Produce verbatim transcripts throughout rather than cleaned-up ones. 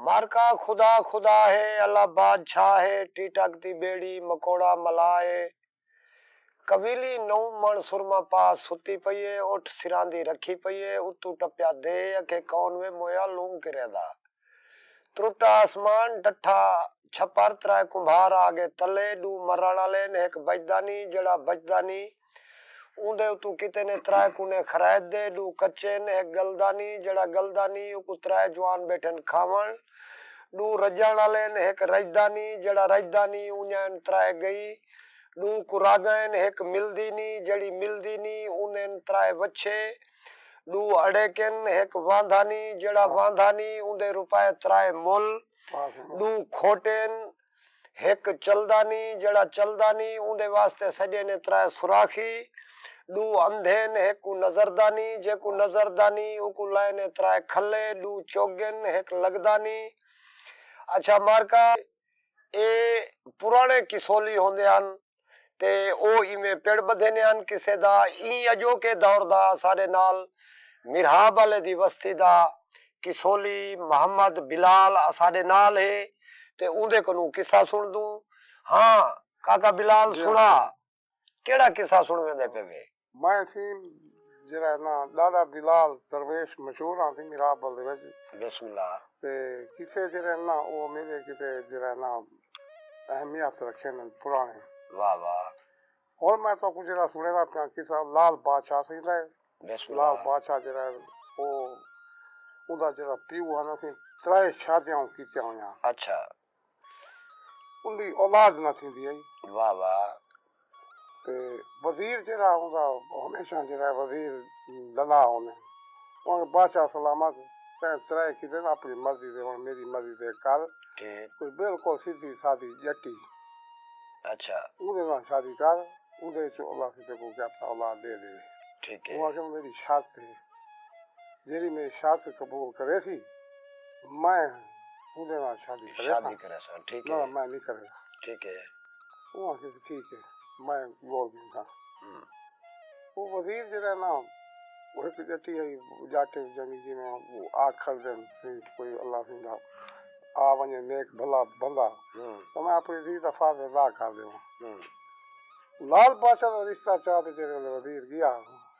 مارکا خدا خدا ہے، اللہ بادشاہ ہے، ٹیٹک دی ٻیڑی مکوڑا ملاح ہے۔ کویلی نو مݨ سرما پا ستی پئی ہے، اٹھ سراندی رکھی پئی ہے، اتوں ٹپیا دے اکھے کون وے مویا لونگ کریندا۔ ترٹا آسمان ڈٹھا چھپر، ترائے کمبھار آ ڳئے تلے، ݙو مرݨ آلے ہن، ہک بچدا نی، جیڑھا بچدا نی اوندے اتوں کیتے نے ترائے کونے خرائط دے، ݙو کچے ہن، ہک ڳلدا نی، جیڑھا ڳلدا نی اوکوں ترائے جوان ٻیٹھن کھاوݨ، ݙو رڄݨ آلے ہن، ہک رڄدا نی، جیڑھا رڄدا نی اونجا ہن ترائے ڳئی، ݙو کراڳاں ہن، ہک ملدی نی، جیڑھی ملدی نی اوندے ہن ترائے وچھے، ݙو اڑیکن، ہک واندا نی، جیڑھا واندا نی اوندے روپے ترائے مل، ݙو کھوٹن، ہک چلدا نی، جیڑھا چلدا نی اوندے واسطے سڄے نے ترائے سوراخی، ݙو اندھن، ہک کوں نظر دا نی، جیکوں نظر دا نی اوکوں لائے نے ترائے کھلے، ݙو چوڳن، ہک لڳدا نی۔ اچھا مارکا، اے پراݨے کسولی ہوندے ہن، تے او ایویں پڑ ٻدھیندے ہن قصے دا۔ ایں اڄوکے دور دا اساݙے نال میرحاب آلے دی وستی دا کسولی محمد بلال اساݙے نال ہے، تے اوندے کنوں قصہ سݨدوں۔ ہاں کاکا بلال، جی ہاں۔ سݨا، کیڑھا قصہ سݨویندے پئے وے؟ میں سی جیڑھا نا ݙاݙا بلال درویش، مشہور ہاں سی میرحاب آلے وچ۔ بسم اللہ۔ تے قصے جیڑھے نا او میݙے کیتے جیڑھا نا اہمیت رکھے نے پراݨے۔ واہ واہ۔ ہݨ میں تہاکوں جیڑھا سݨیندا پیاں قصہ لال بادشاہ سی دا ہے۔ بسم اللہ۔ لال بادشاہ جیڑھا ہے او اوندا جیڑھا پیو ہے نا سی ترائے شادیاں کیتیاں ہویاں۔ اچھا۔ اوندی اولاد نہ تھیندی ہئی۔ واہ واہ۔ تے وزیر جیڑھا ہوندا، ہمیشہ جیڑھا وزیر ݙلا ہوندے۔ ہݨ بادشاہ سلامت، تیں ترائے کیتے نا اپݨی مرضی دے، ہݨ میݙی مرضی دے کر۔ ٹھیک۔ کوئی بالکل سدھی سادھی ڄٹی۔ اچھا۔ اوندے نال شادی کر، اوندے وچ اللہ سئیں تیکوں کیا پتہ اولاد ݙے ݙے۔ ٹھیک ہے۔ او آکھے میݙی شرط ہے۔ جیڑھی میݙی شرط قبول کریسی، میں اوندے نال شادی کریساں۔ شادی کریساں، ٹھیک ہے۔ نہ، میں نہیں کریساں۔ ٹھیک ہے۔ او آکھے کہ ٹھیک ہے، میں ڳول گھنساں۔ ہوں۔ او وزیر جیڑھا نا، او ہک ڄٹی ہئی، ڄاٹے جنگی جی میں او آ کھڑدن، کوئی اللہ سئیں دا آ ونڄے نیک بھلا بندہ، ہوں۔ تاں میں اپݨی دھی دا فرض ادا کر ݙیواں۔ ہوں۔ لال بادشاہ دا رشتہ چا تے جیڑھے ویلے وزیر ڳیا،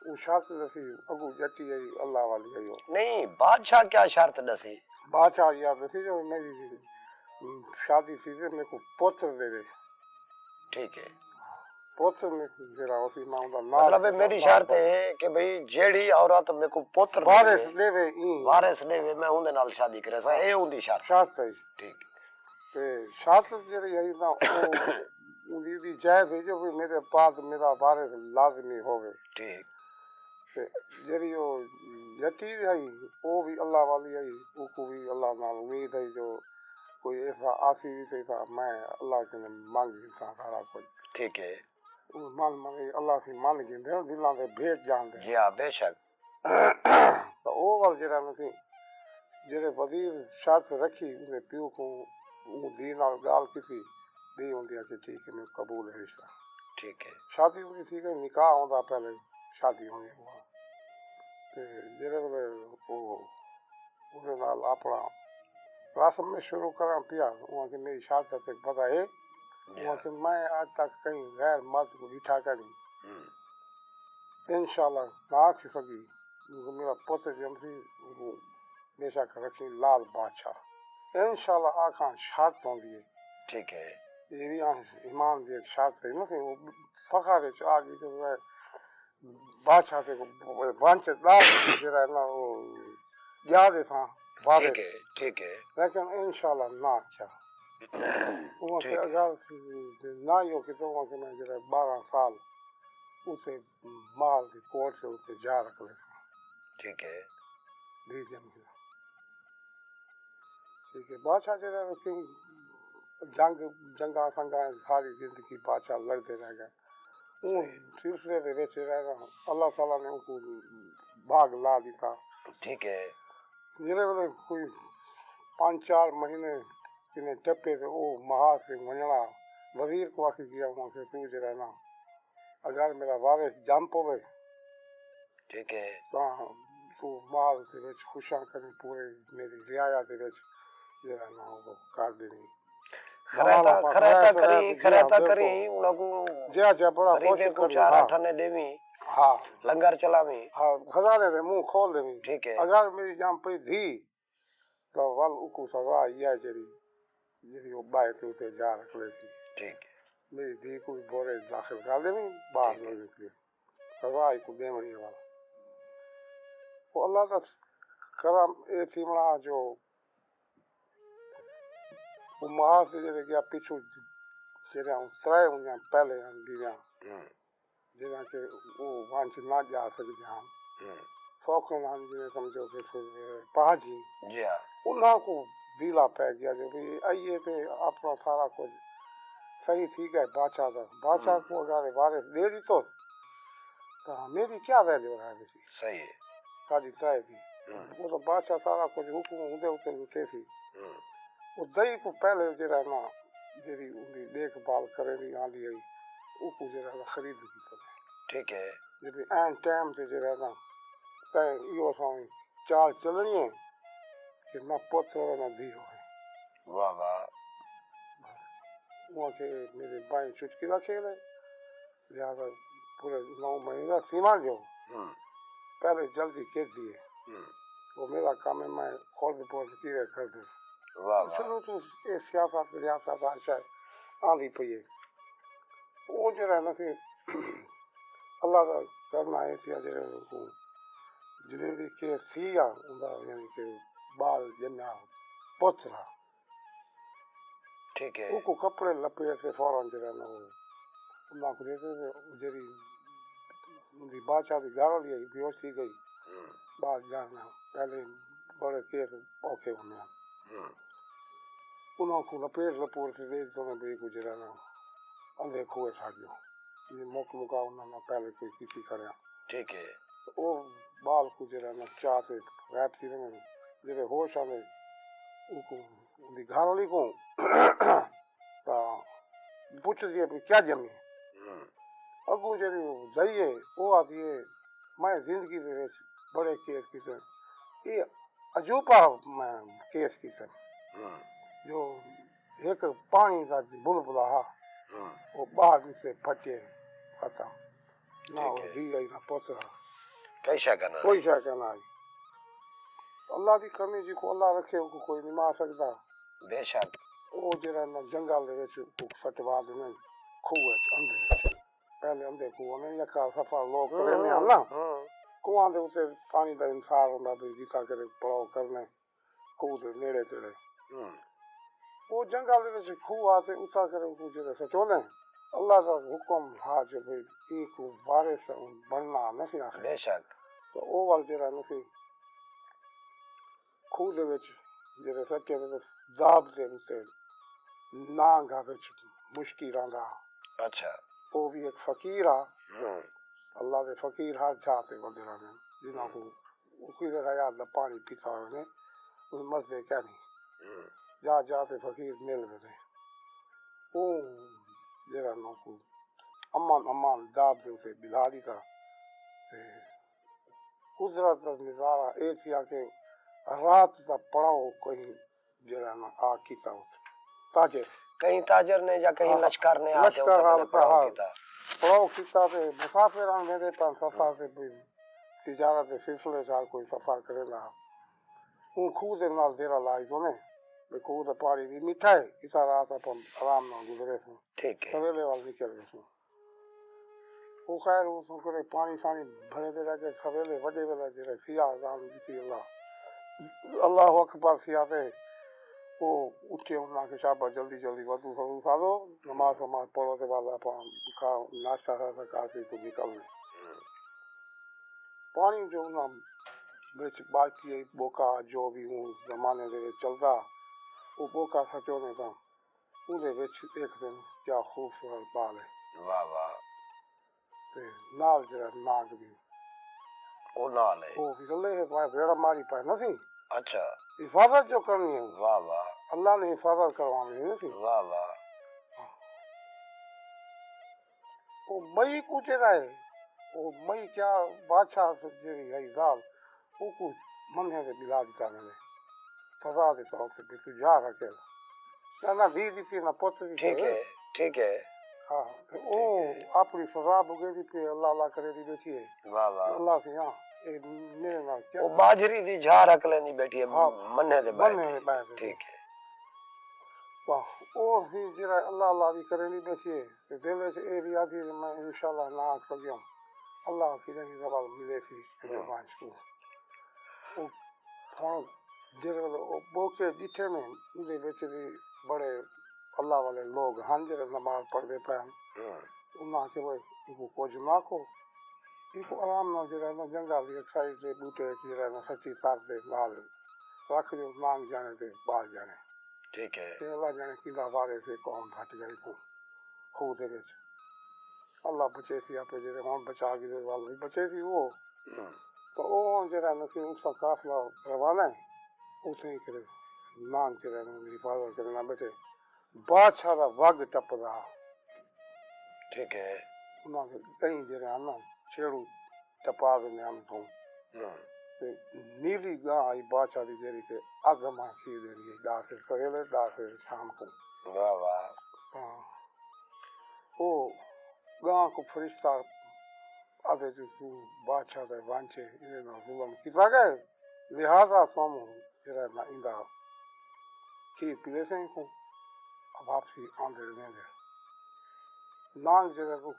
او شرط ݙسی، اڳوں ڄٹی آئی، اللہ والی آئی ہو۔ نہیں، بادشاہ کیا شرط ݙسی؟ بادشاہ ایہا ݙسی جو میݙی شادی تھی تے میکوں پتر ݙیوے۔ ٹھیک ہے۔ پتر میکوں جیڑھا ہوسی، میں اوندا ناں مطلب ہے، رکھوں، میݙی شرط ہے کہ بھئی جیڑھی عورت میکوں پتر وارث ݙیوے، ݙیوے، ایں۔ وارث ݙیوے، میں اوندے نال شادی کریساں، اے اوندی شرط۔ شرط ہے۔ ٹھیک۔ تے شرط جیڑھی ہئی نا، او اوندی وی جائز ہے جو بھئی میݙے بعد میݙا وارث لازمی ہووے۔ ٹھیک۔ تے جیڑھی او ڄٹی ہئی، او وی اللہ والی ہئی، اوکوں وی اللہ نال امید ہئی جو کوئی ایسا آسی وی سہی تاں میں اللہ کنے منگ گھنساں سارا کجھ۔ ٹھیک ہے۔ او من، من، اللہ سئیں من گھندے، دلاں دے بھید ڄاݨدے۔ جی ہاں، بے شک۔ تاں او ول جیڑھا نا سی، جیڑھے وزیر شرط رکھی، اوندے پیو کوں اوں دھی نال ڳالھ کیتی، دھی اوندی آکھی ٹھیک ہے، میکوں قبول ہے رشتہ۔ ٹھیک ہے۔ شادی اوندی تھی ڳئی، نکاح ہوندا پہلے شادی ہوندی ہوا۔ تے جیڑھے ویلے او اوندے نال اپݨا رسم میں شروع کرݨ پیا، اوں آکھیا میݙی شہادت تے پتہ ہے، اوں جی۔ آکھیا میں اڄ تک کہیں غیر مرد کوں ݙٹھا کائنی۔ ہوں۔ انشاءاللہ نہ آکھی سڳی، کیونکہ میݙا پتر ڄمسی، اوں بے شک رکھیں لال بادشاہ۔ انشاءاللہ آکھاں شرط ہوندی ہے۔ ٹھیک ہے۔ اے وی آں ایمان دی ہک شرط ہے نا، کہ او فخر وچ آ ڳئی کہ میں بادشاہ تے ونچ ݙاہ جیڑھا ہے نا، او ڄا ݙیساں وارث۔ ٹھیک ہے، ٹھیک ہے۔ لیکن انشاءاللہ نہ آکھیا۔ اوں آکھیا ٹھیک ہے۔ اگر نہ ہی او کیتے، اوں آکھیا میں جیڑھا ٻارہاں سال اتھے مال دی کوٹھ تے اتھے جا رکھ لیساں۔ ٹھیک ہے۔ دھی ڄمی دا۔ ٹھیک ہے۔ بادشاہ جیڑھا ہے کہ جنگ، جنگاں سنگاں ساری زندگی بادشاہ لڑدے رہ ڳئے۔ اوں صحیح۔ سلسلے دے وچ رہنا، اللہ تعالیٰ نے اونکوں بھاڳ لا ݙتا۔ ٹھیک ہے۔ جیڑھے ویلے کوئی پنج چار مہینے کنے ٹپے تے او محاذ تے ونڄݨا، وزیر کوں آکھی ڳیا، اوں آکھیا توں جیڑھا نا، اگر میݙا وارث ڄم پووے، ٹھیک ہے۔ تاں توں محل دے وچ خوشاں کریں، پورے میݙی رعایا دے وچ جیڑھا نہ ہو کر ݙیویں۔ خرائطہ، خرائطہ کری، خرائطہ کری، انہاں کوں جیا جیا بڑا غریبیں کوں چار اٹھانے ݙیویں، ہاں۔ لنگر چلاویں۔ ہاں، خزانے دے منہ کھول ݙیویں۔ ٹھیک ہے۔ اگر میری ڄم پئی دھی، تاں ول اوکوں سزا ایہا ہے جیڑھی، جیڑھی او ٻائے تے اتے جا رکھ ویسی۔ ٹھیک ہے۔ میری دھی کوں وی بھورے داخل کر ݙیویں، ٻاہر نہ نکلے۔ سزا ایکوں ݙیوݨی ہے ول۔ او اللہ دا کرم اے تھیوݨا جو او ماس جیڑھے ڳیا پچھوں، جیڑھے ترائے ہوندیاں پہلے ہن ڳیاں۔ ہوں۔ جنہاں کہ او ونج نہ ڄا سڳدے ہن۔ ہوں۔ سوکھن ہن، جیویں سمجھو کہ سو-، پاجی۔ جی ہاں۔ انہاں کوں ویلا پئے ڳیا جو بھئی آئیے تے اپݨا سارا کجھ صحیح تھی ڳئے بادشاہ دا۔ بادشاہ ہوں۔ کوں اگر وارث ݙے ݙتوس تاں میری کیا ویلیو رہ ویسی؟ صحیح ہے۔ ساݙی ترائے دی۔ ہوں۔ او تاں بادشاہ سارا کجھ حکم ہوندے اتے لٹیسی۔ ہوں۔ او دئی کوں پہلے جیڑھا نا، جیڑھی اوندی ݙیکھ بھال کریندی آندی ہئی، اوکوں جیڑھا نا خرید گھیتا۔ ٹھیک ہے۔ جیڑھی عین ٹائم تے جیڑھا نا، تیں ایہو سویں چال چلݨی ہے کہ نہ پتر ہووے نہ دھی ہووے۔ واہ واہ۔ بس۔ او آکھے میݙے بھائیں چھٹکی دا کھیل ہے۔ لہذا پورے نو مہینے دا سیون جو ہوں۔ پہلے جلدی کیتی ہے۔ ہوں۔ او میرا کم ہے، میں خود بہت کیوے کر دے۔ واہ واہ۔ شروع تو اے سیاست، ریاست ہر شے آندی پئی ہے۔ او جیڑھا نا سی، اللہ دا کرنا ہے سی، جیڑھے کوں جنہیں دی کے سی آ، اوندا یعنی کہ ٻال ڄمیا پتر آ۔ ٹھیک ہے۔ اوکوں کپڑے لپیٹ تے فوراً جیڑھا نا او انہاں کوں ݙیتے تے او جیڑھی اوندی بادشاہ دی گھر والی ہئی، بیہوش تھی ڳئی۔ ہوں۔ ٻاہر جانا، پہلے بڑے کیس اوکھے ہوندے ہن۔ ہوں۔ انہاں کوں لپیٹ لپوٹ تے ݙے ݙتو نے بھئی کوں جیڑھا نا اندھے کھوہ سٹ ݙیو۔ اے مک مکا انہاں نال پہلے کوئی کیتی کھڑیا۔ ٹھیک ہے۔ او ٻال کوں جیڑھا نا چا تے غائب تھی ویندے، جیڑھے ہوش آندے، اوکوں، اوندی گھر والی کوں، تاں پچھدی ہے بھئی کیا ڄمی؟ ہوں۔ اڳوں جیڑھی او دئی ہے، او آہدی ہے، میں زندگی دے وچ بڑے کیس کیتے۔ اے عجوبہ میں کیس کیتے۔ ہوں۔ جو ہک پاݨی دا بلبلا ہا، ہوں۔ او ٻاہر نکسے پھٹے ختم۔ نہ ٹھیک او ہے۔ دھی آئی نہ پتر ہا۔ کئی شے کائنا۔ کوئی شے کائنا آئی۔ اللہ دی کرنی، جیکوں اللہ رکھے، اوکوں کوئی نہیں مار سڳدا۔ بے شک۔ او جیڑھا نا جنگل دے وچ اوکوں سٹوا ݙیندن، کھوہ وچ، اندھے وچ۔ پہلے اندھے کھوہ ہوندے، یکا سفر لوک ہوں، کریندے ہن نا۔ ہوں۔ کھوہاں دے اتے پاݨی دا انحصار ہوندا بھئی جتھاں کرے پڑاؤ کرنے۔ کھوہ دے نیڑے تیڑے۔ ہوں۔ او جنگل دے وچ کھوہ ہا تے اتھاں کرے اوکوں جیڑھے سٹوندے، اللہ دا حکم ہا جو بھئی اینکوں وارث بݨنا نہ سی آکھے۔ بے شک۔ تاں او ول جیڑھا نہ سی کھوہ دے وچ جیڑھے سٹے تے داب دے اتے نانگ ہا وچ مشکی رہندا۔ اچھا۔ او وی ہک فقیر ہا۔ ہوں۔ اللہ دے فقیر ہر جاہ تے ودے رہندے، جنہاں ہوں۔ کوں او کیڑھے حیات دا پاݨی پیتا ہووے نے، او مرضے کائنی۔ ہوں۔ جا جا تے فقیر مل ویندے۔ او جیڑھا نو کوں امن امان داب دے اتے ٻلھا ݙتا۔ تے قدرت دا نظارہ اے تھیا کہ رات دا پڑاؤ کہیں جیڑھا نا آ کیتا اتے تاجر۔ کہیں تاجر نے یا کہیں ہاں، لشکر نے آ کے لشکر اتے آ کنے پڑاؤ ہاں۔ کیتا۔ پڑاؤ کیتا تے مسافر آندے تے پن سفر ہوں۔ تے کوئی تجارت دے سلسلے چ ہر کوئی سفر کریندا ہا۔ اوں کھوہ دے نال ڈیرہ لا ݙتو نے، بھئی کھوہ دا پاݨی وی میٹھا ہے، اتھاں رات اپاں آرام نال گزریسوں۔ ٹھیک ہے۔ سویلے ول نکل ویسوں۔ او خیر، اتھوں کرے پاݨی شاݨی بھریندے رہ ڳئے، سویلے وݙے ویلے جیڑھے سیا اذان ݙتی اللہ، اللہ اکبر سیا تے او اٹھے، انہاں آکھے شاباش جلدی جلدی وضو شضو ساز، نماز شماز پڑھو تے بعد اپاں کھا-، ناشتہ شاشتہ کر کے اتھوں نکلنے۔ پاݨی جو انہاں وچ باقی ہے، ٻوکا جو وی اوں زمانے دے وچ چلدا، او ٻوکا سٹیو نے تاں اوندے وچ ݙیکھدن کیا خوبصورت ٻال ہے۔ واہ واہ۔ تے نال جیڑھا نانگ وی۔ او نال ہے۔ او وی رلے ہے، بھائی ویڑا ماری پائے نہ سی۔ اچھا۔ حفاظت جو کرنی ہے۔ واہ واہ۔ اللہ نے حفاظت کرواوݨی ہے نا سی۔ واہ واہ۔ او مئی کوں جیڑھا ہے، او مئی کیا بادشاہ جیڑھی ہے ذال، اوکوں منھے تے ٻلھا ݙتا ویندے۔ سزا دے طور تے بھی تجار رکھے۔ نہ نہ دھی دی سی نہ پوت دی سی۔ ٹھیک ہے، ٹھیک ہے۔ ہاں، تے او اپنی سزا بھگے دی پی اللہ اللہ کرے دی بیٹھی ہے۔ واہ واہ۔ اللہ سی ہاں، اے میرے نال کیا او باجری دی جھار اکلیں دی بیٹھی ہے۔ ہاں، منہ دے بائے۔ منہ دے بائے۔ ٹھیک ہے۔ واہ، او سی جڑا اللہ اللہ بھی کرے دی بیٹھی ہے۔ تے دل وچ اے بھی آکھی کہ میں انشاءاللہ نہ آکھ سڳیوم۔ اللہ آکھی نہیں زوال ملے سی۔ ہوں۔ مہربان شکور۔ او ہݨ جیڑھے ویلے او ٻوکے ݙٹھے نے، اوندے وچ وی بڑے اللہ والے لوگ ہن جیڑھے نماز پڑھدے پئے ہن۔ ہوں۔ انہاں آکھیا، بھئی، ایکوں کجھ نہ آکھو، ایکوں آرام نال جیڑھا ہے نا جنگل دی ہک سائیڈ تے ٻوٹے وچ جیڑھا ہے نا سچی تر دے نال رکھ ݙیو، نانگ ڄاݨے تے ٻال ڄاݨے۔ ٹھیک ہے۔ تے اللہ ڄاݨے کیندا وارث ہے کون بھٹ ڳئے کوں کھوہ دے وچ۔ اللہ بچیسی آپے جیڑھے ہݨ بچا گھدے ول وی بچیسی او۔ ہوں۔ تاں او ہݨ جیڑھا نسیم اس دا قافلہ روانہ ہے، اتھیں ہی کرے نانگ جیڑھا ہے اوندا حفاظت کرݨا ٻیٹھے۔ بادشاہ دا وڳ ٹپدا۔ ٹھیک ہے۔ انہاں دے ڳئیں جیڑھے ہن نا چھیڑو ٹپا ویندے ہن اتھوں۔ ہوں۔ تے نیلی ڳاں آئی بادشاہ دی جیڑھی کہ اڳ ماں کھی ݙیندی ہے، ݙاہ سر سویلے، ݙاہ سر شام کوں۔ واہ واہ۔ ہاں۔ او ڳاں کوں فرشتہ آہدے جو توں بادشاہ دے وانچے ایندے نال ظلم کیتا ڳئے، لہذا ساموں جیڑھا نہ ایندا کھیر پیویسیں کوں واپسی آندے ویندے۔ نانگ جیڑھا کوں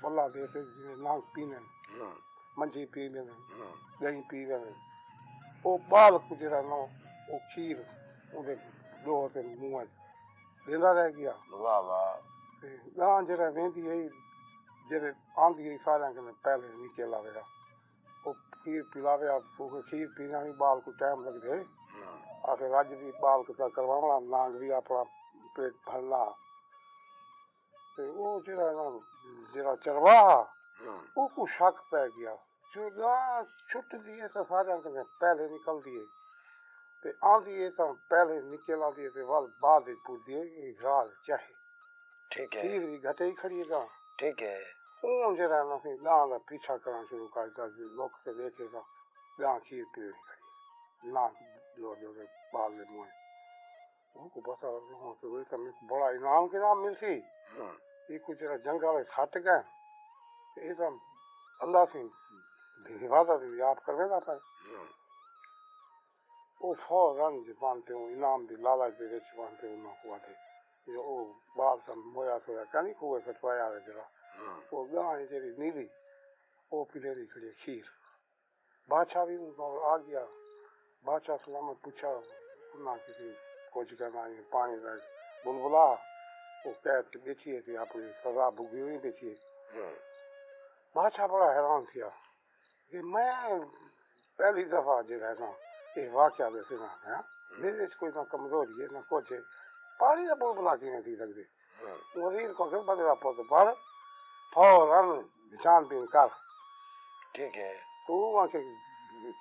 بلا ݙیسے جیویں نانگ پیندن، ہوں۔ منجھی پی ویندن، ہوں۔ ڳئیں پی ویندن۔ او ٻال کوں جیڑھا نہ او کھیر اوندے ݙوہ تے منہ وچ ݙیندا رہ ڳیا۔ واہ واہ۔ تے ڳاں جیڑھا ویندی ہئی، جیڑھے آندی ہئی ساریاں کنے پہلے نکل آوے ہا۔ او کھیر پلاوے ہا، کیونکہ کھیر پیݨا وی ٻال کوں ٹائم لڳدے۔ ہوں۔ آخر اڄ وی ٻال کوں تاں کرواوݨا، نانگ وی اپݨا پیٹ بھرنا۔ تے او جیڑھا نا، جیڑھا چرواہا، ہوں۔ اوکوں شک پئے ڳیا۔ جو ڳاں چھٹدی ہے تاں ساریاں کنے پہلے نکلدی ہے۔ تے آندی ہے تاں پہلے نکل آندی ہے تے ول بعد وچ پڄدی ہے، اے راز کیا ہے؟ ٹھیک ہے۔ کھیر وی گھٹے ہی کھڑی ہے ڳاں۔ ٹھیک ہے۔ اوں جیڑھا نا سی ڳاں دا پیچھا کرݨ شروع کر ݙتا، لک تے ݙیکھے تاں ڳاں کھیر پیوے ہی کھڑی ہے۔ نہ جو جو دے ٻال دے منہ۔ اونکوں پتہ لڳا کہ ویسے میکوں بڑا انعام کنعام ملسی۔ ہوں۔ اے کوں جیڑھا جنگل وچ سٹ ڳئے، تے اے تاں اللہ سئیں دی حفاظت وی آپ کرویندا پئے۔ ہوں۔ او فوراً جی بݨ تے او انعام دی لالچ دے وچ بݨ تے انہاں کوں آہدے جو او ٻال تاں مویا سویا کائنی، کھوہ سٹوایا ہویا جیڑھا۔ ہوں۔ او ڳاں ہے جیڑھی نیلی، او پلیندی کھڑی ہے کھیر۔ بادشاہ وی اوں کول آ ڳیا۔ بادشاہ سلامت پچھا، انہاں کیتی کجھ کہنا ہے پاݨی دا بلبلا، او قید تے ٻیٹھی ہے تے اپݨی سزا بھگی ہوئی ٻیٹھی ہے۔ ہوں۔ بادشاہ بڑا حیران تھیا کہ میں پہلی دفعہ جیڑھا ہے نا، اے واقعہ ݙیکھنا ہے، ہاں؟ ہوں۔ میرے وچ کوئی نہ کمزوری ہے، نہ کجھ ہے۔ پاݨی دا بلبلا کیویں تھی سڳدے؟ ہوں۔ وزیر کوں آکھے، بندے دا پتر بݨ، فوراً چھان بین کر۔ ٹھیک ہے۔ توں آکھے،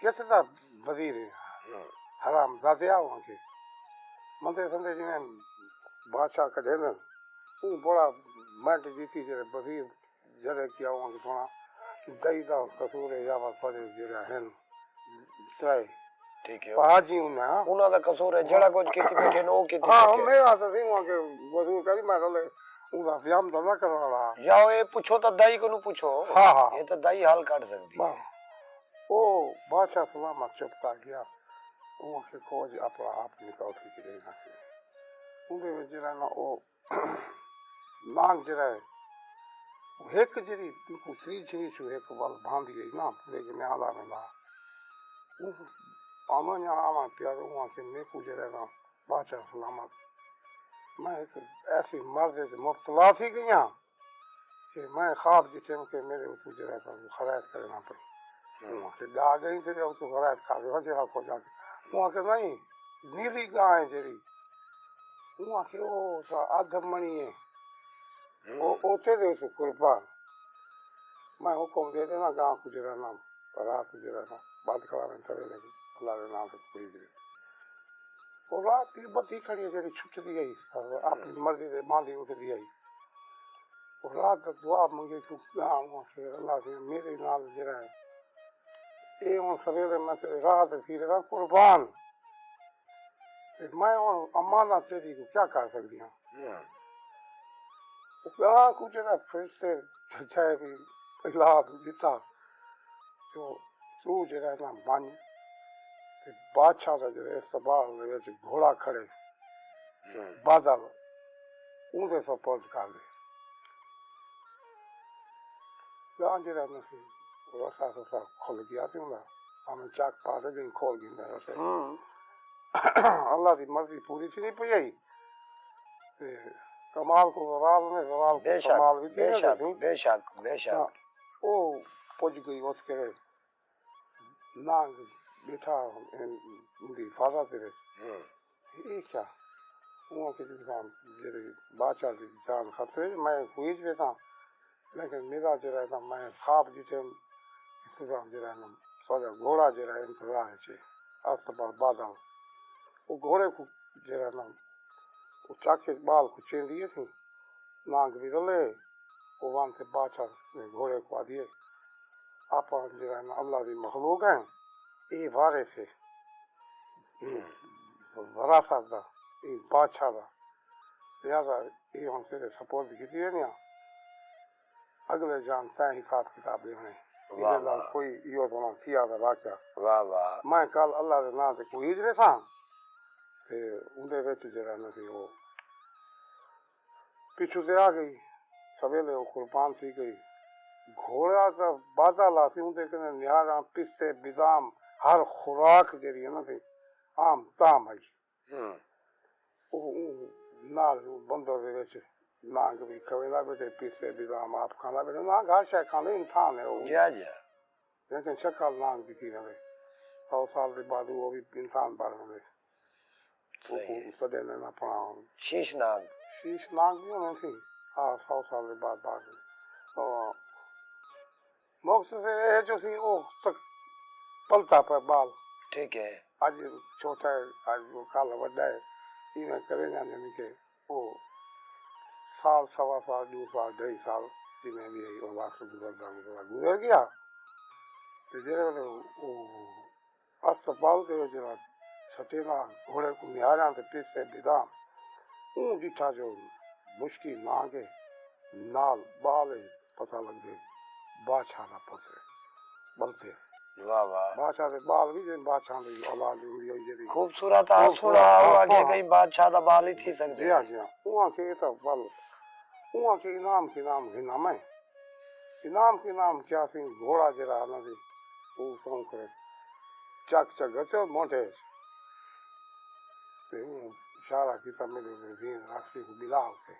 کس دا وزیر ہے؟ ہوں۔ حرام زادے آ، آکھے۔ مندے سندے جیویں بادشاہ کڈھے نا، اوں بڑا منٹ جیتی جیڑھے وزیر جیڑھے کیا آکھے سونا، دئی دا قصور ہے یا وا تہاݙے جیڑھے ہن ترائے۔ ٹھیک ہے۔ پاجی انہاں۔ انہاں دا قصور ہے، جیڑھا کجھ کیتی ٻیٹھے نے، او کیتی ہاں، ٻیٹھے۔ میں آسا سی وہاں کے وضو کری، میں کہلے، اوندا فیام دا نہ کروانا۔ یا اے پچھو تاں دائی کنوں پچھو۔ ہاں، ہاں۔ اے تاں دائی حل کڈھ سڳدی ہے۔ واہ۔ او بادشاہ سلامت چپ کر ڳیا۔ او آکھے کجھ اپݨا آپ نکاؤ تھی کے ݙینا سی۔ اوندے وچ جیڑھا نا او نانگ جیڑھا ہے، ہک جیڑھی کوں تری چھری چوں ہک ول بھاندی ہئی نا، پورے کے میں آندا ویندا۔ اوں آوݨ جاوݨ آوݨ پیا تے اوں آکھے، میکوں جیڑھا ہے نا، بادشاہ سلامت، میں ہک ایسی مرض وچ مبتلا تھی ڳئی ہاں کہ میں خواب ݙٹھے ہوں کہ میرے اتوں جیڑھا ہے نا، خرائط کرݨا پئی۔ ہوں۔ اوں آکھے، ݙا ڳئی تے اتوں خرائط کر ݙے، جیڑھا کجھ آ کے۔ اوں آکھے، نہیں، نیلی ڳاں ہے جیڑھی۔ اوں آکھے، او تاں ادھ منی ہے۔ ہوں۔ او اوتے دے اتوں قربان۔ میں حکم دے ݙینا ڳاں کوں جیڑھا نا، رات جیڑھا نا، بند کراویں سویرے کوں، اللہ دے ناں تے پوری کرے۔ او رات دی بتی کھڑی ہے جیڑھی چھٹدی آئی، اپݨی ہوں۔ مرضی دے باندھی اٹھدی آئی۔ او رات دا دعا منگے توں ڳاں، اوں آکھے، اللہ دے میرے نال جیڑھا ہے، اے ہݨ سویرے میں تیرے راہ تے تھی رہاں قربان۔ تے میں ہݨ امانت تیݙی کوں کیا کر سڳدی ہاں؟ ہوں۔ ڳاں کوں جیڑھا فرشتے بھیجا ہے، بھی علاوہ ݙتا جو توں جیڑھا ہے نا ونڄ تے بادشاہ دا جیڑھا استقبال دے وچ گھوڑا کھڑے، ہوں۔ بادل، اوندے سپرد کر ݙے۔ ڳاں جیڑھا نا سی، رسا رسا کھل ڳیا تے اوندا، ہمیں چاک پا تے ڳئی کھول گھندے رسے۔ ہوں۔ اللہ دی مرضی پوری تھیندی پئی ہئی۔ تے کمال کوں زوال نے، زوال کوں بے شک، کمال وی تھی بے ویندے شک، سی۔ بے شک، بے شک۔ تاں او پڄ ڳئی اس کیڑے نانگ ٻیٹھا اوندی حفاظت دے وچ۔ ہوں۔ اے کیا؟ اوں آکھیا جی جان، جیڑھے بادشاہ دی جان خطرے وچ، میں کوئی وچ ویساں، لیکن میرا جیڑھا ہے نا، میں خواب ݙٹھے کہ تساں جیڑھا ہے نا، ساݙا گھوڑا جیڑھا ہے انتظار وچ ہے، استقبال بادل۔ او گھوڑے کوں جیڑھا ہے نا، او چاکے ٻال کوں چیندی ہے سی، نانگ وی رلے، او ون تے بادشاہ دے گھوڑے کوں آہدی ہے، آپاں جیڑھا ہے نا اللہ دی مخلوق ہیں، اے وارث ہے۔ اے وراثت دا، اے بادشاہ دا، لہذا اے ہݨ تیݙے سپرد کیتی ویندی ہاں۔ اڳلے جان تیں حساب کتاب ݙیوݨے۔ واہ ایندے نال واہ۔ کوئی ایہو سݨا تھیا دا واقعہ۔ واہ واہ۔ میں کل اللہ دے ناں تے کوہیج ویساں تے اوندے وچ جیڑھا نہ سی او پچھوں تے آ ڳئی۔ سویلے او قربان تھی ڳئی۔ گھوڑا تاں بادل آسی، اوندے کنے نہاراں، پستے، بادام، ہر خوراک جیڑھی ہے نا سی، عام تام آئی۔ ہوں۔ او، او نال بندر دے وچ نانگ وی کھویندا ٻیٹھے، پستے، بادام آپ کھاندا ٻیٹھے۔ نانگ ہر شے کھاندے، انسان ہے او۔ جی ہاں، جی ہاں۔ لیکن شکل نانگ دی تھی ویندے۔ سو سال دے بعد او وی انسان بݨ ویندے۔ صحیح۔ اوکوں سݙیندے ہن اپݨا شیش نانگ۔ شیش نانگ وی ہوندے سی۔ ہاں، سو سال دے بعد، بعد۔ او مقصد اے ہے جو سی او تک پلدا پئے ٻال۔ ٹھیک ہے۔ اڄ چھوٹا ہے، اڄ کل وݙا ہے۔ ایویں کرے جاندے ہن کہ او سال، سوا سال، ݙو سال، ڈھائی سال، جیویں وی ہے، او وقت گزردا گزردا گزر ڳیا۔ تے جیڑھے ویلے او استقبال دے وچ جیڑھا سٹینا گھوڑے کوں نہاریاں تے پستے، بادام، اوں ݙٹھا جو مشکی نانگ ہے، نال ٻال ہے، پتہ لڳدے بادشاہ دا پتر ہے، ٻلدے۔ واہ واہ۔ بادشاہ دے ٻال وی جیں بادشاہ دی اولاد ہوندی ہے جیڑھی۔ خوبصورت آ خوبصورت، سوہݨا، ہاں، او آکھے سوہݨا۔ کہیں بادشاہ دا ٻال ہی تھی سڳدے۔ جی ہاں، جی ہاں۔ اوں آکھے اے تاں ٻال، اوں آکھے انعام کنعام گھناں میں۔ انعام کنعام کیا سی، گھوڑا جیڑھا نہ سی، او سوں کرے چک چک گھسے مونڈھے اچ۔ تے اوں اشارہ کیتا، میݙے تے دین رکھ سی، ٻلا اتھے۔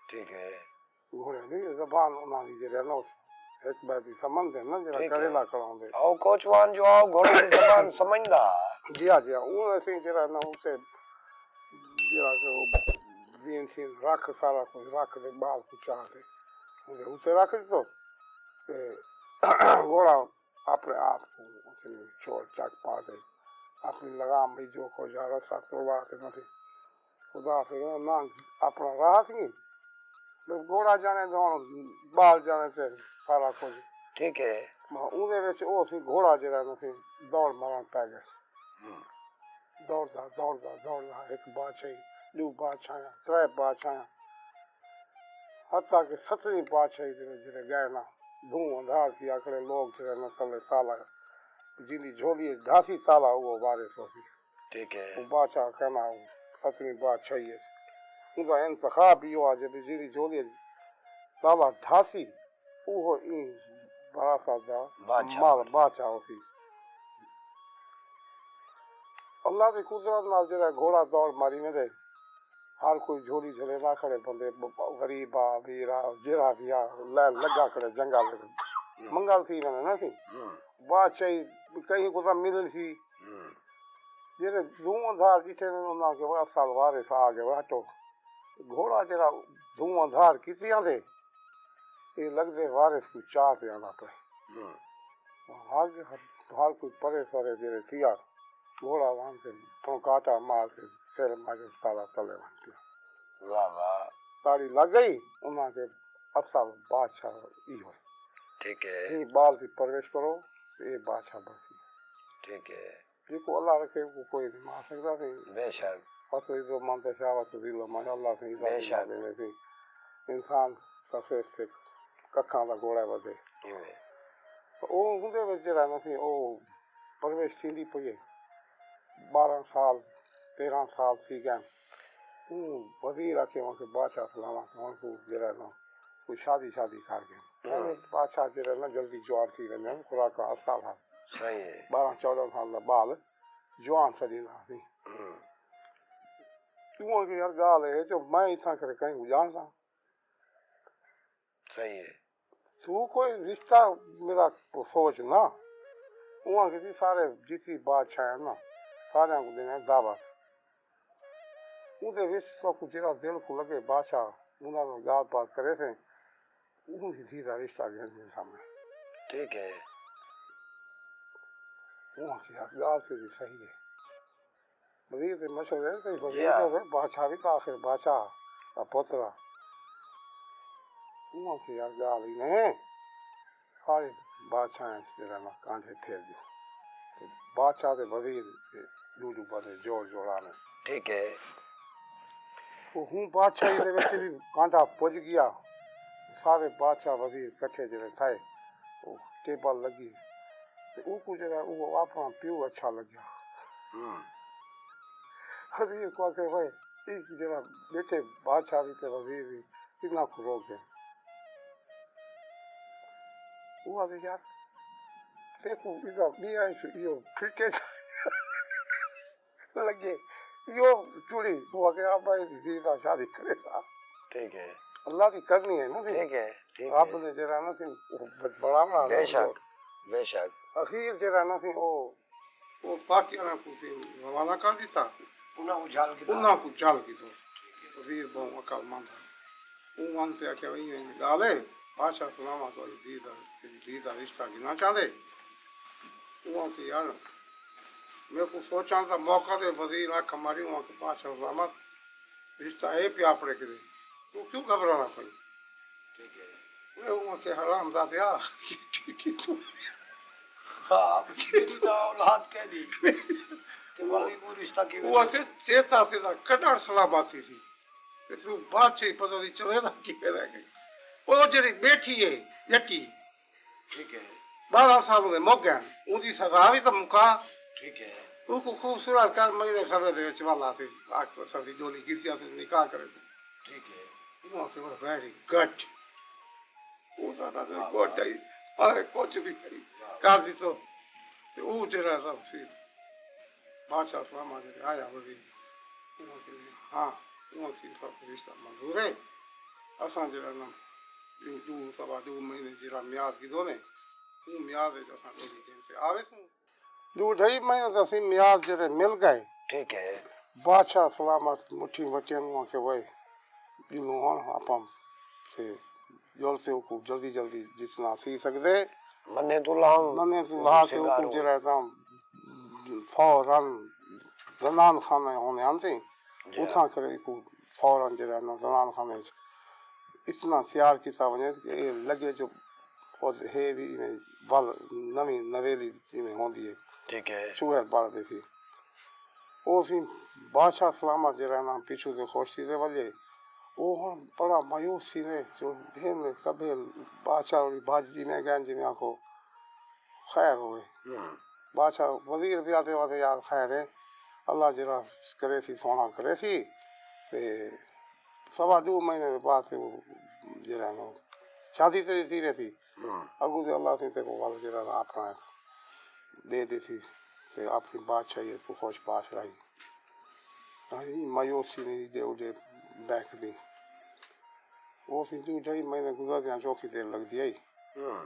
ٹھیک ہے۔ گھوڑے دی زبان انہاں دی جیڑھے نا، ہک ٻئے دی سمجھدے نا، جیڑھا ٹھیک ہے۔ کریلا کڑاوندے۔ او کوچوان جو آ، او گھوڑے دی زبان سمجھدا۔ جی ہاں، جی ہاں، اوں اسی جیڑھا نا، اسے جیڑھا کہ او دین سین رکھ، سارا کجھ رکھ تے ٻال کوں چا تے اوندے اتے رکھ ݙتو۔ تے گھوڑا اپݨے آپ کوں اتھے چھوڑ چک پا تے اپݨی لگام بھئی جو کجھ آ رسا تڑوا تے نہ سی۔ خدا پھر نہ اپݨا راہ سی۔ بس گھوڑا ڄاݨے تے ہݨ ٻال ڄاݨے تے سارا کجھ۔ ٹھیک ہے۔ ماں اوندے وچ او سی گھوڑا جیڑھا نہ سی دوڑ مارݨ پئے ڳئے۔ ہوں۔ دوڑدا، دوڑدا، دوڑدا، ہک بادشاہی، ݙو بادشاہیاں، ترے بادشاہیاں، حتیٰ کہ ستویں بادشاہی دے وچ جیڑھے ڳئے نا، دھوں اندھار تھی آکھڑے لوک جیڑھے نا تلے تالا، جیندی جھولی اچ ڈھاسی تالا، اوہو وارث ہوسی۔ ٹھیک ہے۔ او بادشاہ کہنا، او ستویں بادشاہی اچ اوندا انتخاب ایہو آ جے بھئی جیندی جھولی اچ تالا ڈھاسی، اوہو ایں وراثت دا بادشاہ مال بݨے۔ بادشاہ ہوسی۔ اللہ دی قدرت نال جیڑھا گھوڑا دوڑ ماری ویندے، ہر کوئی جھولی جھلیندا کھڑے، بندے ب-، ب-، غریب آ، امیر آ، جیڑھا وی آ، لین لڳا کھڑے جنگل۔ ہوں۔ منگل تھی ویندے نا سی۔ ہوں۔ بادشاہی کہیں کوں تاں ملݨ سی۔ ہوں۔ جیڑھے دھوں اندھار ݙٹھے نے، انہاں آکھیا، "واہ، اصل وارث آ ڳئے، ہٹو۔" گھوڑا جیڑھا دھوں اندھار کیتی آندے، اے لڳدے وارث کوں چا تے آندا پئے۔ ہوں۔ ہر، ہر کوئی پرے سرے جیڑھے تھیا، گھوڑا ون تے پھونکاٹا مار تے سر مارے سارا تلے ون پیا۔ واہ واہ۔ تاڑی لڳ ڳئی، انہاں دے اصل بادشاہ ایہو ہے۔ ٹھیک ہے۔ ایں ٻال دی پرورش کرو، اے بادشاہ بݨسی۔ ٹھیک ہے۔ جیکوں اللہ رکھے، اوکوں کوئی نہیں مار سڳدا۔ سئیں، بے شک۔ وَتُعِزُّ مَن تَشَاءُ وَتُذِلُّ مَن، اللہ سئیں عزت بے شک۔ ݙیندے۔ سئیں، انسان سرفیس تے ککھاں دا گھوڑا ودھے۔ ایویں۔ او اوندے وچ جیڑھا نا سئیں، او پرورش تھیندی پئی ہے۔ ٻارہاں سال، تیرہاں سال تھی ڳئے۔ اوں وزیر آکھے، اوں آکھے، بادشاہ فلاݨا، ہݨ توں جیڑھا نا کوئی شادی شادی کر گھن۔ ہاں۔ ایویں بادشاہ جیڑھا نا جلدی جوان تھی ویندے ہن، خوراکاں اصل ہن۔ صحیح ہے۔ ٻارہاں چوݙاں سال دا ٻال جوان سݙیندا ہئی۔ ہوں۔ اوں آکھے، یار، ڳالھ اے ہے جو میں اتھاں کھڑے کہیں کوں ڄاݨداں؟ صحیح ہے۔ توں کوئی رشتہ میݙا سوچ نا۔ اوں آکھے، جی، سارے جتنی بادشاہ ہن نا، ساریاں کوں ݙیوݨ دعوت۔ اوندے وچ تہاکوں جیڑھا دل کوں لڳے، بادشاہ انہاں نال ڳالھ بات کریسیں، اوندی دھی دا رشتہ گھن ݙیساں میں۔ ٹھیک ہے۔ اوں آکھیا، ڳالھ تیݙی صحیح ہے۔ وزیر دے مشورے تے وزیر یا۔ دے بادشاہ وی تاں آخر بادشاہ دا پتر آ۔ اوں آکھیا، یار، ڳالھ ای نہیں، سارے بادشاہ جیڑھا نا کانڈھے پھیر ݙیو۔ تے بادشاہ تے وزیر دے ݙو ݙو بندے جوڑ جوڑا نے۔ ٹھیک ہے۔ او ہوں بادشاہی دے وچ وی کانڈھا پڄ ڳیا۔ سارے بادشاہ وزیر کٹھے جیڑھے تھئے، او ٹیبل لڳی۔ تے اوکوں جیڑھا او اپݨا پیو اچھا لڳیا۔ ہوں۔ وزیر کوں آکھے، وے، اے جیڑھا ٻیٹھے بادشاہ وی تے وزیر وی، انہاں کوں روک ڳئے۔ او آکھے، یار، تیکوں ایہدا ٻیا ایشو، ایہو پھرکے لڳے، ایہو چڑی، او آکھے، ابا، اے دھی دا شادی کریساں۔ ٹھیک ہے۔ اللہ دی کرنی ہے نا سئیں۔ ٹھیک ہے، ٹھیک رب ہے۔ نے جیڑھا نا سئیں، او ب-، بڑا بنا بے شک، بے شک۔ اخیر جیڑھا نا سئیں، او او باقی انہاں کوں سئیں روانہ کر ݙتا۔ انہاں کوں جھل گھدا۔ انہاں کوں جھل گھدو۔ ٹھیک ہے۔ وزیر ٻہوں عقل مند ہا۔ اوں ونڄ تے آکھیا، وئی، ایویں ڳالھ ہے، بادشاہ سݨاواں تہاݙی دھی دا، تیݙی دھی دا رشتہ گھنݨا چاہندے۔ اوں آکھیا، یار، میکوں سوچݨ دا موقع ݙے۔ وزیر اکھ ماری، اوں آکھیا، بادشاہ سلامت، رشتہ اے پیا اپݨے کنے، توں کیوں گھبراݨا پئیں؟ ٹھیک ہے۔ اوہ، اوہ، تے حرام زادیا، کی، کی، کی توں؟ ہاں، میری نہ اولاد کیندی۔ تے ولی کو رشتہ کیویں اوہ تھیا؟ کہ چیتا تے دا کڈر سلامتی سی۔ تے توں بادشاہی پتہ نہیں چلے دا کیویں رہ ڳئی۔ او جیڑھی ٻیٹھی ہے، ڄٹی۔ ٹھیک ہے۔ ٻارہاں سال دے مک ڳئے، اوندی سزا وی تاں مکا۔ ٹھیک ہے۔ اوکوں خوبصورت کر، میݙے سویں دے وچ والا تے آکھ ساݙی ݙولی گرجا تے نکاح کرے۔ ٹھیک ہے۔ اوں آکھے، "ویری گڈ۔" اوں ساݙا تے واہ، گڈ واہ۔ آئی، آئے کجھ وی کری، واہ۔ کر ݙسو۔ تے او جیڑھا تاں سی بادشاہ سلامت جیڑھے آیا ہووے، اوں آکھے، ہاں، اوں آکھے، ساکوں رشتہ منظور ہے۔ اساں جیڑھا نا، ݙو، ݙو، سوا ݙو مہینے جیڑھا میعاد گھدو نے، اوں میعاد وچ اساں ݙولی گھن تے آویسوں۔ ݙو ڈھائی مہینے تے اسیں میعاد جیڑھے مل ڳئے۔ ٹھیک ہے۔ بادشاہ سلامت مٹھی وٹیاں کوں آکھے، وے، ڄلوں ہݨ آپاں تے ڄل تے اوکوں جلدی جلدی جس طرح تھی سڳدے۔ منے توں لاہوں۔ منے توں لاہ تے اوکوں سنگاروں۔ جیڑھا ہے تاں فوراً زنان خانے ہوندے ہن تے جی۔ اتھاں کرے اوکوں فوراً جیڑھا ہے نا زنان خانے اچ اس طرح تیار کیتا ونڄے کہ اے لڳے جو خود ہے وی ایویں ول نویں نویلی ایویں ہوندی ہے۔ ٹھیک ہے۔ شوہر بار ݙیکھی۔ او سئیں بادشاہ سلامت جیڑھا ہے نا پچھوں تے خوش تھی تے ولے۔ او ہݨ بڑا مایوس تھیندے جو بھین کبھے بادشاہ ہوری بھڄ جیویں ڳئن جیویں آکھو خیر ہووے۔ ہوں۔ بادشاہ وزیر وی آہدے ہوندے، یار خیر ہے، اللہ جیڑھا کریسی سوہݨا کریسی۔ تے سوا ݙو مہینے دے بعد تے او جیڑھا ہے نا شادی تے تھی ویسی۔ ہوں۔ اڳوں تے اللہ سئیں تیکوں ول جیڑھا ہے نا اپݨا ݙے ݙیسی تے اپݨی بادشاہی توں خوش باش رہی۔ ہاں، مایوسی نہیں ݙے اݙے بینک دی۔ او سئیں ݙو ڈھائی مہینے گزردیاں چوکھی دیر لڳدی ہئی۔ ہاں۔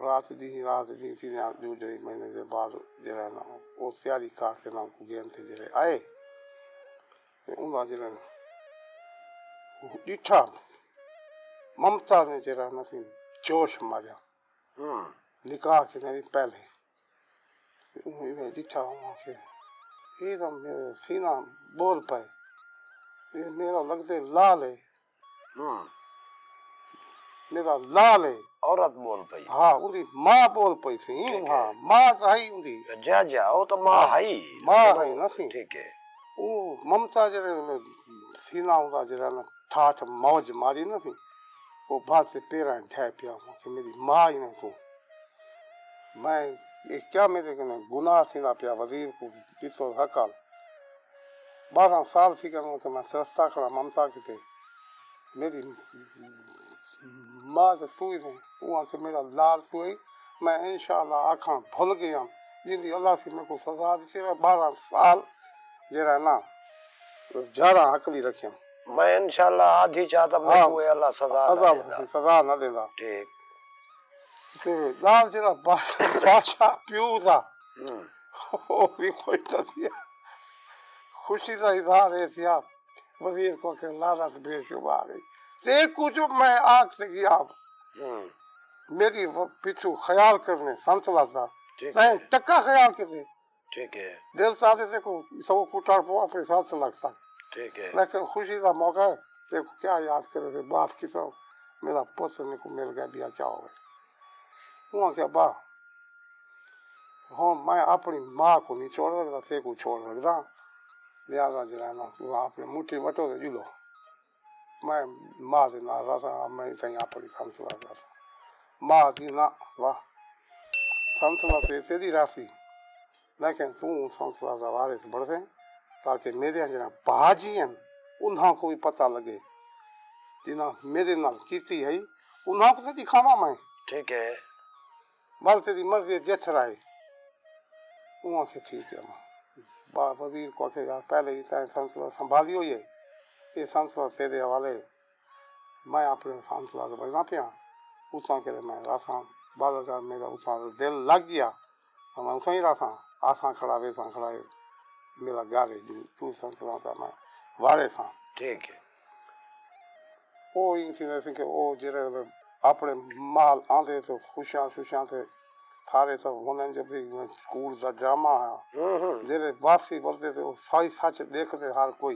رات ݙینہہ، رات ݙینہہ تھی ݙو ڈھائی مہینے دے بعد جیڑھا ہے نا، او تیاری کر تے نا کوں ڳئن تے جیڑھے آئے۔ تے اوندا جیڑھا ݙٹھا، ممتا نے جیڑھا نا سئیں جوش ماریا۔ ہاں۔ نکاح کنے وی پہلے۔ تے اوں ایویں ݙٹھا، اوں آکھے، اے تاں میݙا سینہ ٻول پئے۔ اے میݙا لڳدے لال ہے۔ ہاں۔ میݙا لال ہے۔ عورت ٻول پئی۔ ہا، اوندی ماء ٻول پئی سی۔ ٹھیک ہے۔ ہا، ماء تاں ہئی اوندی۔ جا، جا، او تاں ماء ہا، ہئی۔ ماں ہئی نا سی۔ ٹھیک ہے۔ او ممتا جیڑھے ویلے سینہ اوندا جیڑھا نا ٹھاٹھ موج ماری نا سی، او بھڄ تے پیراں ڈھے پیا کہ میݙی ماء ہی نہیں توں۔ میں، اے کیا میݙے کنے گناہ تھیندا پیا؟ وزیر کوں ݙسو حقل۔ ٻارہاں سال تھی ڳئے کہ میں سرستا کھڑا ممتا کیتے۔ میݙی ماء تے توں ہی نہیں۔ اوں آکھے میݙا لال توں ہئی۔ میں انشاءاللہ آکھاں بھل ڳیاں۔ جیندی اللہ سی میکوں سزا ݙتی، میں ٻارہاں سال جیڑھا نا جھاڑاں ہکلی رکھیم۔ میں انشاءاللہ آدھی چا تاں ہا، میکوں اے اللہ سزا نہ عذاب ݙیندا۔ سزا نہ ݙیندا۔ ٹھیک۔ تے لال جیڑھا با-، بادشاہ پیو دا، ہوں۔ او وی خوش تھیا۔ خوشی دا اظہار اے تھیا، وزیر کوں کہ لعنت بے شمار ہے۔ تے کجھ میں آکھ تے ڳیا، ہوں۔ میݙی و-، پچھوں خیال کرنے سنسلت دا۔ ٹھیک تیں ہے۔ ٹکا خیال کیتے۔ ٹھیک ہے۔ دل سادے تے کو سو کٹڑ پو اپݨے ساتھ سے لڳ سڳ۔ ٹھیک ہے۔ لیکن خوشی دا موقع ہے، تے کو کیا یاد کرے تے باپ کسا میݙا پتر میکوں مل ڳیا، ٻیا کیا ہووے۔ اوں آکھیا، ابا، ہݨ میں اپݨی ماء کوں نہیں چھوڑ سڳدا، تیکوں چھوڑ سڳداں۔ لہذا جیڑھا نا تساں اپݨے مٹھی وٹو تے ڄلو۔ میں ماء دے نال رہساں، میں اتھائیں اپݨی سنسلت رہساں۔ ماء دی نہ، واہ، سنسلت تے تیݙی رہسی، لیکن توں سنسلت دا وارث بݨسیں، تاکہ میݙیاں جیڑھیاں بھاجی ہن، انہاں کوں وی پتہ لڳے، جنہاں میݙے نال کیتی ہئی، انہاں کوں تاں ݙکھاواں میں۔ ٹھیک ہے۔ ول تیݙی مرضی ہے، جتھ رہے۔ اوں آکھیا، ٹھیک ہے ماں۔ با-، وزیر کوں آکھیا، یار، پہلے ہی تیں سنسلت سنبھالی ہوئی ہے، اے سنسلت تیݙے حوالے، میں اپݨے سنسلت تے ونڄݨا پیاں، اتھاں کیڑھے میں رہساں، بادل کر میݙا اتھاں دل لڳ ڳیا، تاں میں اتھاں ہی رہساں، آساں کھڑا، ویساں کھڑا، اے میݙا گھر ہے، جو توں سنسلت دا میں وارث ہاں۔ ٹھیک ہے۔ او ایں تھیندا سی کہ او جیڑھے ویلے اپݨے مال آندے تے خوشیاں شوشیاں تے سارے سب ہوندن جو بھئی سکول دا ڈرامہ ہا۔ ہوں، ہوں۔ جیڑھے واپسی ولدے تے او سائی سچ ݙیکھدے ہر کوئی۔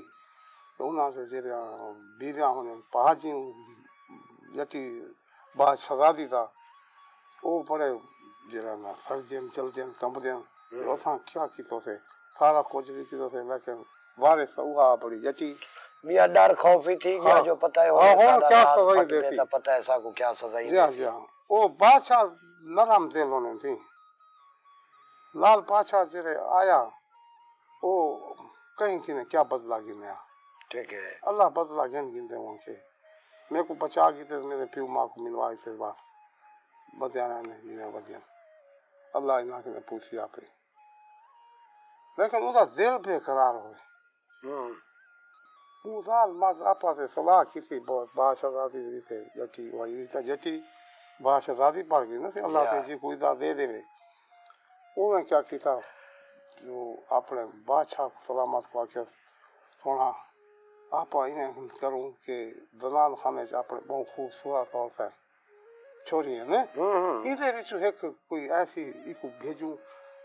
تے انہاں دے جیڑھیاں بیویاں ہوندن، بھاجی ڄٹی با شہزادی دا، او بڑے جیڑھا نا سڑدن، جلدن، کمبدن۔ ہوں۔ اساں کیا کیتو سے؟ سارا کجھ وی کیتو سے، لیکن وارث اوہا بڑی ڄٹی۔ میاں ݙر خوف ہی تھی ڳیا ہا۔ جو پتہ ہے ہا، ہݨ ہݨ ساݙا کیا لال سزا ہی پٹ ݙیسی۔ تے پتہ ہے ساکوں کیا سزا ہی جی ہا، ݙیسی۔ جی ہا۔ او بادشاہ نرم دل ہوندے تھی۔ لال بادشاہ جیڑھے آیا، او کہیں کنے کیا بدلہ گھنیا؟ ٹھیک ہے۔ اللہ بدلہ گھن گھندے ہوں کہ میکوں بچا کیتے، میݙے پیو ماء کوں ملوا ݙتے، بس بدیاں نے جیویں بدیاں۔ اللہ انہاں کنے پوسی آپے۔ لیکن اوندا دل بے قرار ہوئے۔ ہوں۔ اوں زال مرد آپا تے صلاح کیتی، با-، بادشاہ زادی دی تے ڄٹی، وہی تے ڄٹی، بادشاہ زادی پڑ ڳئی نا، تے اللہ یا۔ تے جی کوئی دا دے ݙیوے۔ انہیں کیا کیتا؟ جو اپݨے بادشاہ کوں سلامت کوں آکھیا، سوہݨا، آپاں ایویں کروں کہ زنان خانے اچ اپݨے ٻہوں خوبصورت عورتیں چھوڑیاں نے۔ ہوں، ہوں۔ ایندے وچوں ہک کوئی ایسی ایکوں بھیجوں،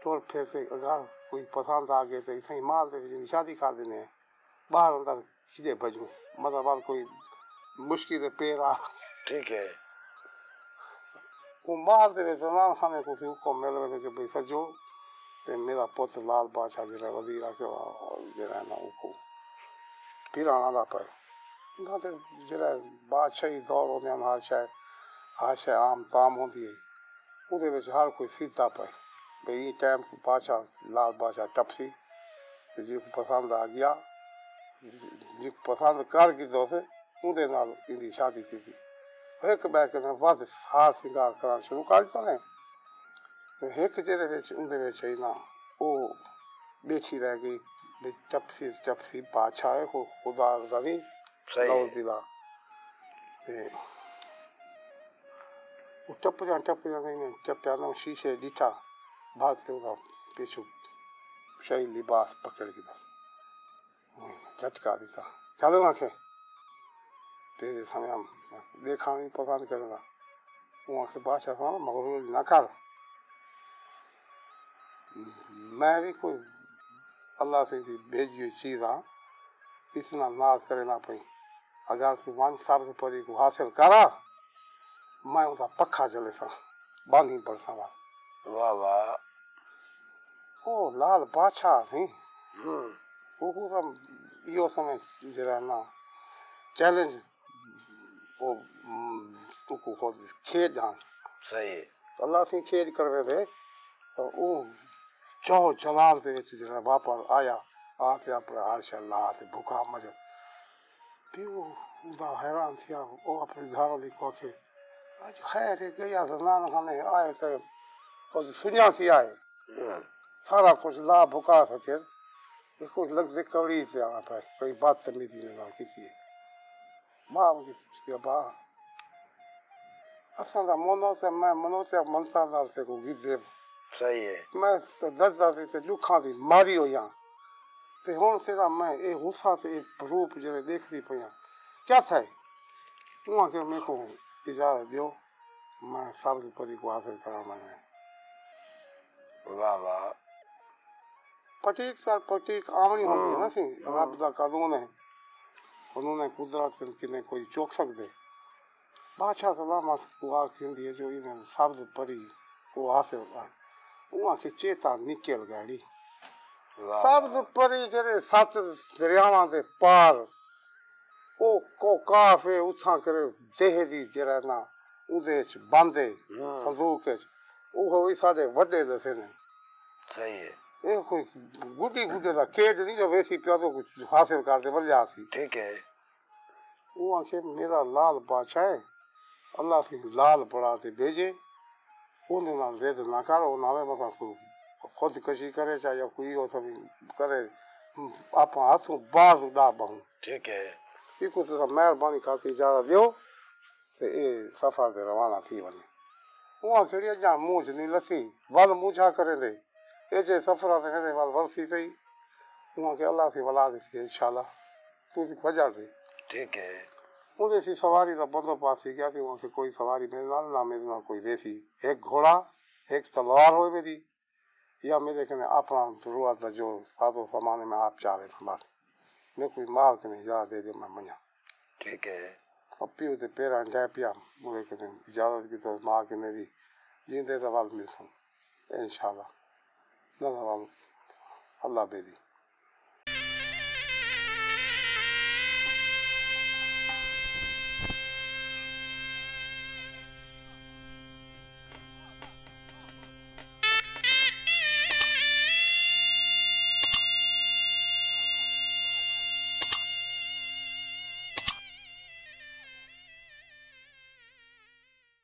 ٹر پھر تے اگر کوئی پسند آ ڳئے تے اتھائیں محل دے وچ ایندی شادی کر ݙیندے ہیں۔ ٻاہر اندر کھݙے بھڄوں، مطلب، ول کوئی مشکل دے پیر آ۔ ٹھیک ہے۔ او محل دے وچ زنان خانے کوں سی حکم مل ویندے جو بھئی سجو، تے میݙا پتر لال بادشاہ جیڑھا وزیر آ کے جیڑھا ہے نا اوکوں پھر آنا دا پئے۔ انہاں تے جیڑھا بادشاہی دور ہوندے ہن، ہر شے، ہر شے عام تام ہوندی ہے۔ اوندے وچ ہر کوئی سدھا پئے۔ بھئی ایں ٹائم کوں بادشاہ، لال بادشاہ ٹپسی، تے جیکوں پسند آ ڳیا، جیکوں پسند کر گھدو سے، اوندے نال ایندی شادی تھیسی۔ ہک ٻئے کنے ودھ سار سنگار کرݨ شروع کر ݙتا نے۔ تے ہک جیڑھے وچ، اوندے وچ ہئی نا، او ٻیٹھی رہ ڳئی، بھئی ٹپسی، ٹپسی بادشاہ ہے، خو-، خدا غنی، صحیح۔ نعوذ باللہ۔ تے او ٹپدیاں، ٹپدیاں ڳئی نے، ٹپیا نہ شیشے ݙٹھا، بھڄ تے اوندا پچھوں شاہی لباس پکڑ گھدا۔ جھٹکا ݙتا۔ چلو آکھے، تیݙے سامݨے ݙیکھاں وی پسند کریندا۔ اوں آکھے، بادشاہ سوہݨا، مغروری نہ کر۔ میں وی کوئی اللہ سئیں دی بھیڄی ہوئی چیز ہاں، اتنا ناز کریندا پئیں۔ اگر توں ونڄ سبز پری کوں حاصل کر آ، میں اوندا پکھا جلے ساں، باندھی پڑساں وا۔ واہ واہ۔ او لال بادشاہ سی۔ ہوں۔ او کو تاں ایہو سمجھ جڑا نا چیلنج او، ام، تو کو خود کھیڈ جان۔ صحیح ہے۔ اللہ سی کھیڈ کروے دے تو او چو جلال دے وچ جڑا واپس آیا، آ تے اپنا عرش اللہ تے بھکا مجد پیو دا حیران تھیا۔ او اپݨی گھر والی کوں آکھے، اڄ خیر ہے، ڳیا زنان خانے آئے تے کجھ سنیا سی آئے۔ ہاں۔ سارا کجھ لا بھکا سچے، یہ کجھ لڳدے کڑی تے آنا پئے، کوئی بدتمیزی نے نال کیتی ہے۔ ماں مجھے پوچھتی، ابا، اساں دا منو تے میں منو تے منتا نال تے کو گزے۔ صحیح ہے۔ میں درد دی تے ݙکھاں دی ماری ہویاں۔ تے ہݨ سیدھا میں اے غصہ تے اے روپ جڑے ݙیکھدی پئی ہاں، کیا تھئے؟ اوں آکھیا، میکوں اجازت ݙیو، میں سبز پری کوں حاصل کراں ونڄݨے۔ واہ واہ۔ پٹیک سر پٹیک آوݨی ہوندی ہے نا سی، ہاں۔ رب دا قانون ہے، قانون قدرت کنے کوئی چوک سڳدے۔ بادشاہ سلامت کوں آکھیندی ہے جو انہیں سبز پری کوں حاصل کر۔ اوں آکھیا، چیتا نکل ڳاڑی۔ واہ سبز واہ۔ پری جڑے ست دریاواں دے پار، او کوکاف ہے، اتھاں کرے دہری جڑا نا، اوندے اچ بند ہے، ہاں۔ صندوق اچ۔ او ہوئی ساݙے وݙے دسے نے۔ صحیح ہے۔ اے کوئی گڈی گڈے دا کھیڈ نہیں جو ویسی پیا تو کچھ حاصل کر دے ولیا سی۔ ٹھیک ہے۔ اوں آکھے، میݙا لال بادشاہ ہے، اللہ سی لال بݨا تے بھیڄے، اوندے نال ضد نہ کر، او نہ ہووے مطلب کوئی خودکشی کرے چا یا کوئی او سب کرے، آپاں ہتھوں باز اݙا ٻہوں۔ ٹھیک ہے۔ ایکوں تساں مہربانی کر تے اجازت ݙیو تے اے سفر تے روانہ تھی ونڄے۔ اوں آکھیا، اڄاں مونجھ نہیں لسی، ول مونجھا کریندے، ایجھے سفراں تے ویندے ول ولسی پئی۔ اوں آکھیا، اللہ سی ولا ݙتی انشاءاللہ، توں سی کھوجݨ ݙے۔ ٹھیک ہے۔ اوندے سی سواری دا بندوبست تھی ڳیا تے اوں آکھیا، کوئی سواری میݙے نال نہ، میݙے نال کوئی ویسی، ہک گھوڑا، ہک تلوار ہوئے میݙی، یا میݙے کنے اپݨا ضرورت دا جو ساز و سامان ہے میں آپ چا ویساں بس۔ میکوں مال کنے اجازت ݙے ݙیو، میں ونڄاں۔ ٹھیک ہے۔ اپی اتے پیراں جائے پیا، میݙے کنے اجازت کیتے ماں کنے وی، جیندے تاں ول ملسوں انشاءاللہ۔ نہ تاں ول اللہ ٻیلی۔